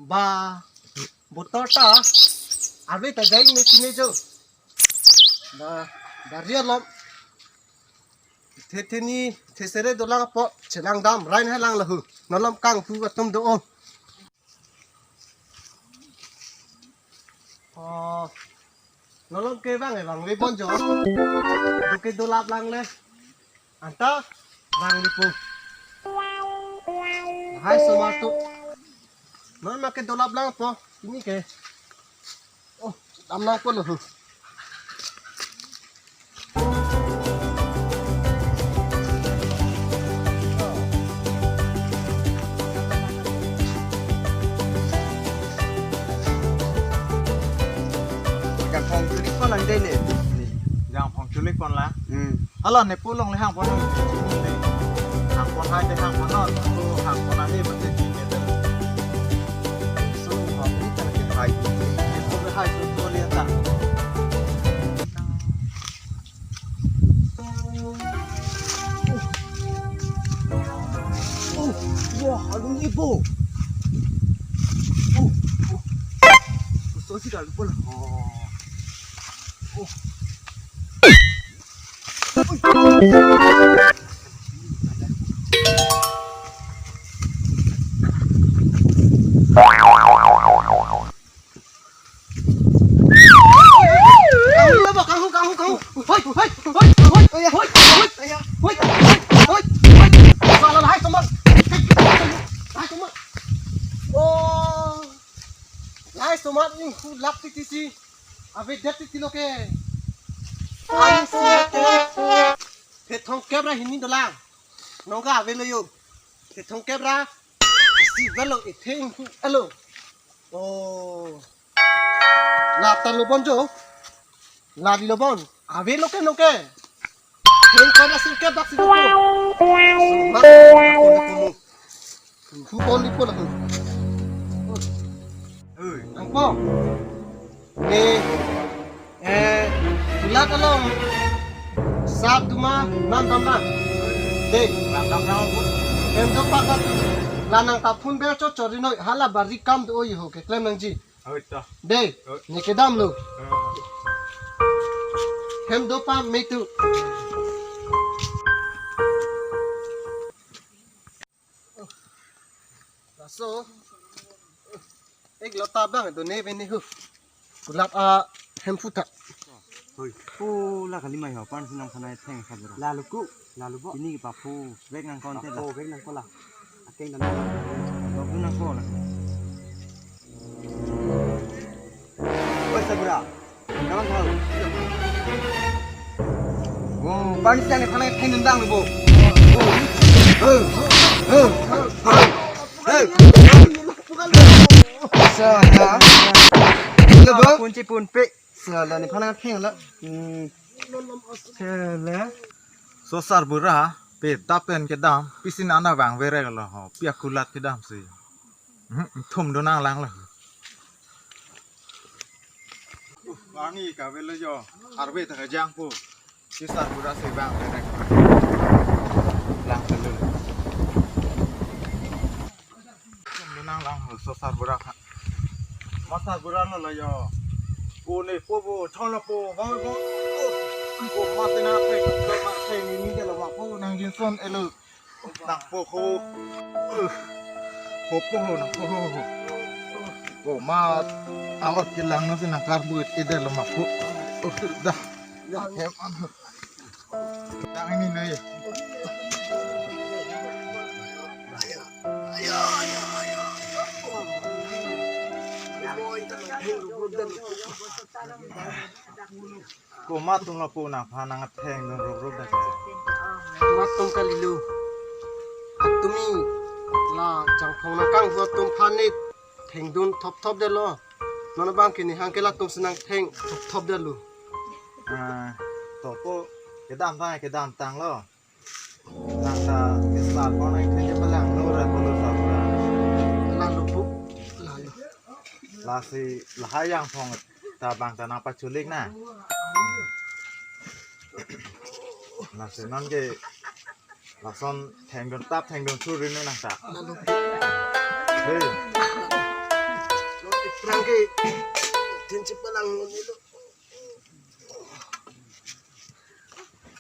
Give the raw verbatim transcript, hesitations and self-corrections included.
Ba, botor ta, ave ta jai ne sine jo. Ba, dari alom. Thetheni, thesere dolang po, chelang dam, rain hai lang lahu. Nolom kangpu atum do o. Oh, nolom ke bang, bang le bonjo. Duke dolap lang le. Anta, bang lipo. Hai, somar tu. Non make dolap lang po. Ini ke. Oh, dam lang po lo. Jangphong chulik pon lang dei ne. Jangphong chulik pon lang. Hmm. Hala ne pu longle hang pon. Hang pon hai te hang pon non. Hang pon ahi pasti di meter. So, hang pon ta ke hai. Ne pu hai tu tu lian ta. Oh, wah, alun ibo. Oh, oh. Gusto si kalau pun. Oh. Oh. Kanghu, kanghu, kanghu, kanghu. Hoi, hoi, hoi, hoi, hoi, hoi, hoi, hoi, hoi, hoi. Salah, lahai somar. Lahai somar. Oh. Lahai somar ni hu lap titi si. Ave det titi lo ke. Ani si ke. Kethongkep ra hini dolang. Nongga ave lo yo. Kethongkep ra. Isi velo, itheng hu alo. Oh. Lap ta lo bon jo. Lap lo bon. Ave lo ke nongke. Theng kona singke bak singke. Mak, mak, mak, mak. Hu bon lipo la. Oi. Angpo. Ne, eh, kulat along. Sat duma, nam dam dam. Dei. Ram ram ram. Hem dopa kat. La nang ta phun ber chot chot ri noi, hala bari kam do oi ho keklem nangji. Oi to. Dei. Oi. Ne kedam lo. Eh. Hem dopa me tu. Laso, ek lota bang do ne bini hu. Kulat a hemphu ta. Hoi. Pu la kali mai ho pan sinam khanai theng khabura. Lalu ku, lalu bo. Ini ke papu, bek nang konten la. Papu, bek nang kola. Akeng dan. Papu nang kola. Oi, Sabura. Kalang tahu. Oh, panis yang paling pengen dang bo. Oh. Eh, eh, eh, eh. Salah. Kunci pun pe. Salah ni paling pengen la. Hmm. Salah. Sosar bura, pe tapen kedam, pisin ana vang verek lo ho, pi akulat kedam si. Hmm, thum do nang lang lo. Uh, wangi ka velo jo, arve ta kejang po. Sosar bura si vang verek. Lang telu. Thum do nang lang lo, sosar bura ka. Masar bura lo la yo. Ko ne po bo, chon lo po, vang bo. Ko ma te na pe, ko ma te ni ni de lo ma po, nang jinson elo. Nang po ho. Ho po ho, nang po ho. Ko ma awat kelang no si nang karbut ide lo ma po. Dah. Hem an. Tang ini noi. Ko matum lapu nangphan nang thengdun ruk ruk dak. Matum kalilu. Atumi la Jangphong nangkanghu atum phan ne thengdun thop thop detlo. Non abang ke ne hang ke latum si nang theng thop thop detlo. Ah, to po kedam tang, kedam tanglo. Nang ta kesa ko nang thengke palang nura polo sabra. Lalu pu, lalu. Lasi lahai Jangphong ta bang ta nang pachulik na. Lasi non ke lason thengdun tap thengdun suri nu nang ta. Lalu pu. Hei. Tangke. Tin chipalang lo nilo.